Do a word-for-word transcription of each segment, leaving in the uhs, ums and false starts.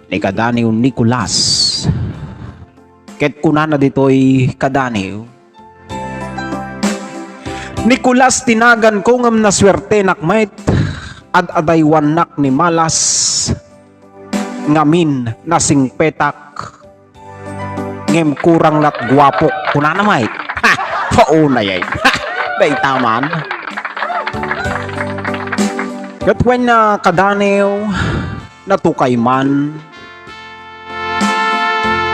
ni kadaniw Nicolas. Ket kunana ditoy kadaniw, "Nicolas ti naganko ngem nasuertenak met, ad-adaywannak ni malas, ngamin nasingpetak, ngem kurang lat guapok." Kunana met. Ha! Paunay ay. Ha! Dayta man. Ket wen a kadaniw, natukay man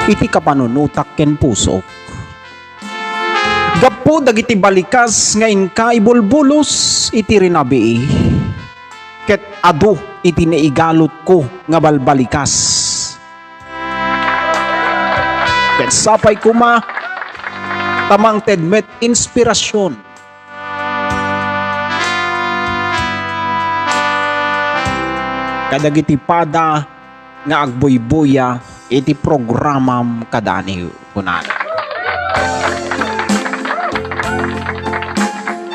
iti kapanunotak ken pusok. Gapu dagiti balikas nga inka ibulbulos iti rinabii, ket adu iti naigalutko nga balbalikas. Ket sapay koma ta mangted met inspirasyon kadagiti pada nga agbuybuya iti programam kadaniw, kunana.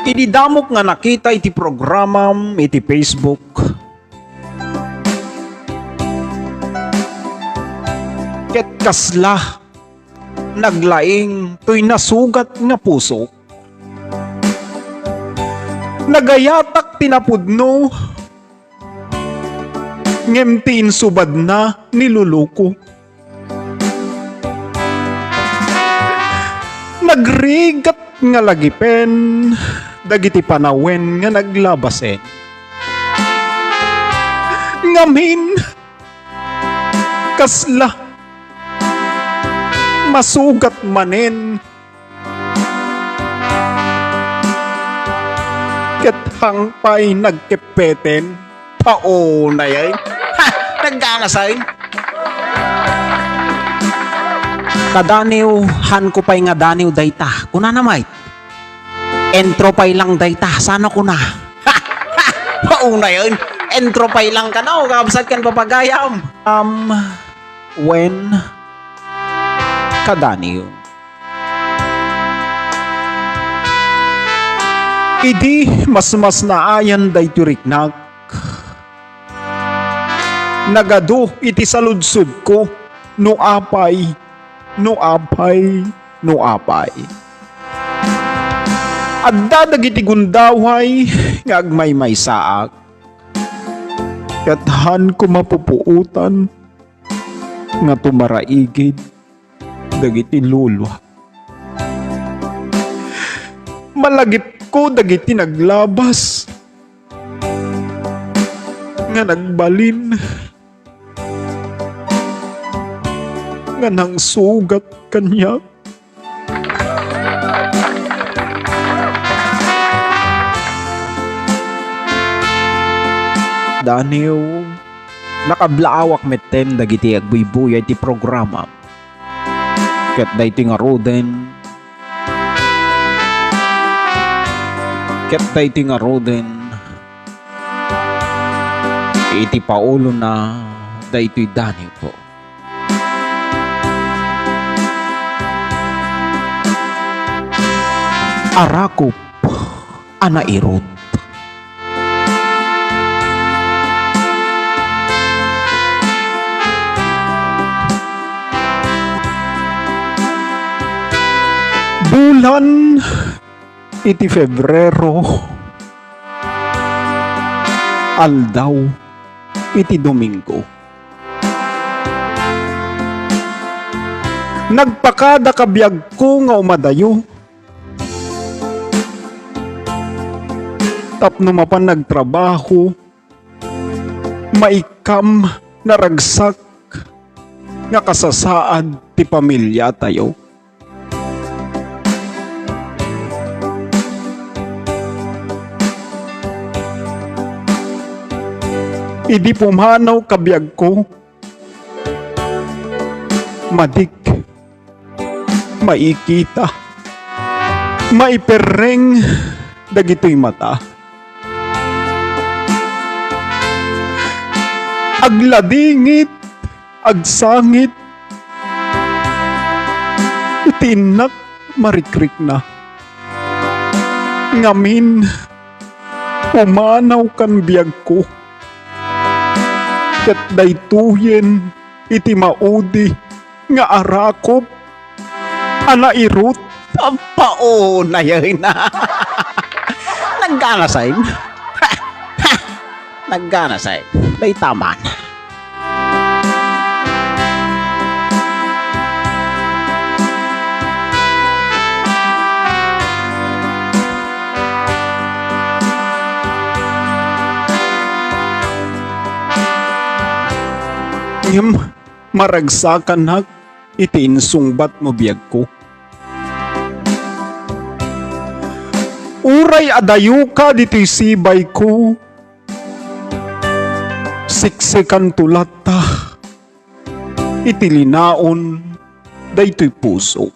Idi damok nga nakita iti programam iti Facebook, ket kasla naglaing toy nasugat nga pusok. Nagayatak ti napudno, ngem ti insubadna niluluko. Nagrigat nga lagipen dagiti panawen nga naglabasen. Ngamin, kasla masugat manen. Ket hangpay nagkeppeten. Paunay ay. Ha! Naggangasen. Kadaniw, hanko pay nga daniw dayta. Kunana met. Intro pay lang dayta. Saan a kuna? Ha! Ha! Paunay ay. Intro pay lang kano. Kabsat ken papagayam. Um, wen kadaniw. Idi masmasnaayan daytoy riknak, nagadu iti saludsodko no apay, no apay, no apay. Adda dagiti gundaway nga agmaymaysaak, ket hanko mapupuotan nga tumaraigid dagiti luluak. Malagipko dagiti naglabas nga nagbalin nga nangsugat kaniak. Daniw, nakablaawak metten dagiti agbuybuya iti programam. Ket daytoy ngaruden, ket daytoy ngaruden, iti paulona daytoy daniwko. Arakop a nairut. Bulan iti Febrero, aldaw iti Domingo. Nagpakada kabiagko nga umadayo tapno mapan nagtrabaho, maikkam naragsak nga kasasaad ti pamiliatayo. Idi pumanaw kabiagko, madik, maikita, maiperreng dagitoy mata. Agladingit, agsangit iti innak marikrikna. Ngamin, pumanaw kan biagko, ket daytoyen iti maudi nga arakop a nairut. Ampaon, ayayna. Nagganasay. Nagganasay. Dayta man. Ngem maragsakanak iti insungbatmo, biagko. Uray adayoka ditoy sibayko, siksekanto latta iti linaon daytoy puso.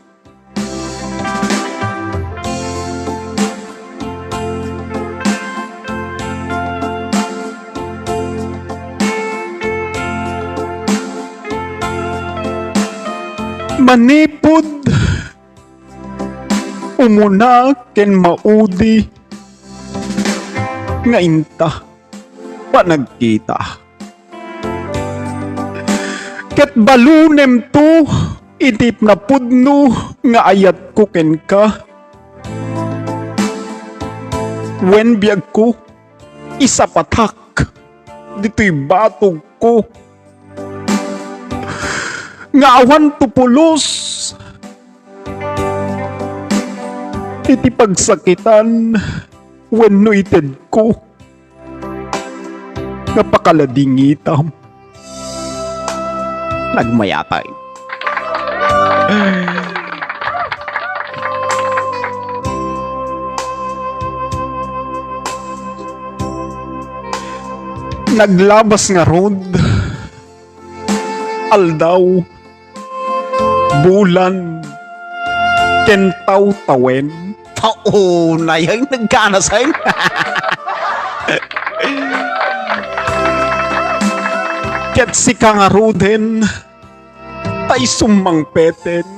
Manipud umuna ken maudi nga inta panagkita. Ket balunemto iti napudno nga ayatko kenka. Wen, biagko, isapatak ditoy batogko nga awan to pulos iti pagsakitan wenno itedko nga pakaladingitam. Nagmayatay. Naglabas ngarud aldaw, bulan, ken tawtawen. Paunay ay nagganasay. Ket sika ngaruden, tay summangpeten